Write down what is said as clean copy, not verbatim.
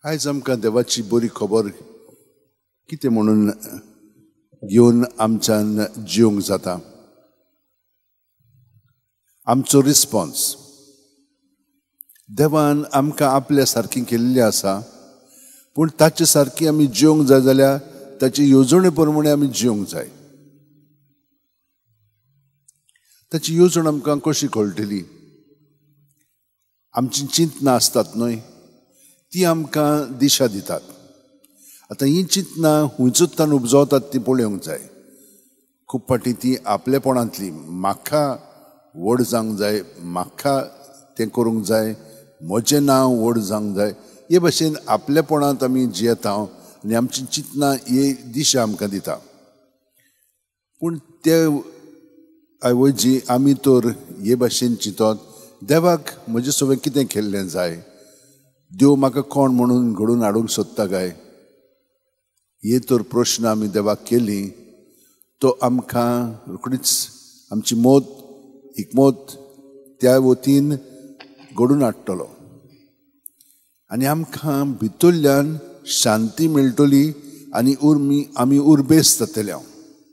आयज आमकां देवाची बरी खबर कितें म्हणून घेवन आमच्यान जिवंक जाता? आमचो रिस्पॉन्स, देवान आमकां आपल्या सारकी केल्ली आसा, पूण ताचे सारकी आमी जिवंक जाय जाल्यार ताचे येवजणे प्रमाणे आमी जिवंक जाय. ताची येवजण आमकां कशी कळटली? आमची चिंतनां आसतात न्हय, ती आमकां दिशा दितात. आतां ही चिंतनां हुंयचोत्तान उपजवतात ती पळोवंक जाय. खूब फावटी ती आपलेपणांतली, म्हाका व्हड जावंक जाय, म्हाका तें करूंक जाय, म्हजें नांव व्हड जावंक जाय, हे भाशेन आपलेपणांत आमी जियेता आनी आमची चिंतनां ही दिशा आमकां दिता. पूण ते ऐवजी आमी तर हे भाशेन चिंतत, देवाक म्हजें सगळें कितें केल्लें जाय, देव म्हाका कोण म्हणून घडोवन हाडूंक सोदता काय, हे तर प्रश्न आमी देवाक केली तो आमकां रोखडीच आमची मत एकमत त्या वतीन घडून हाडटलो आनी आमकां भितरल्यान शांती मेळटली आनी उर्मी आमी उर्बेस जातले.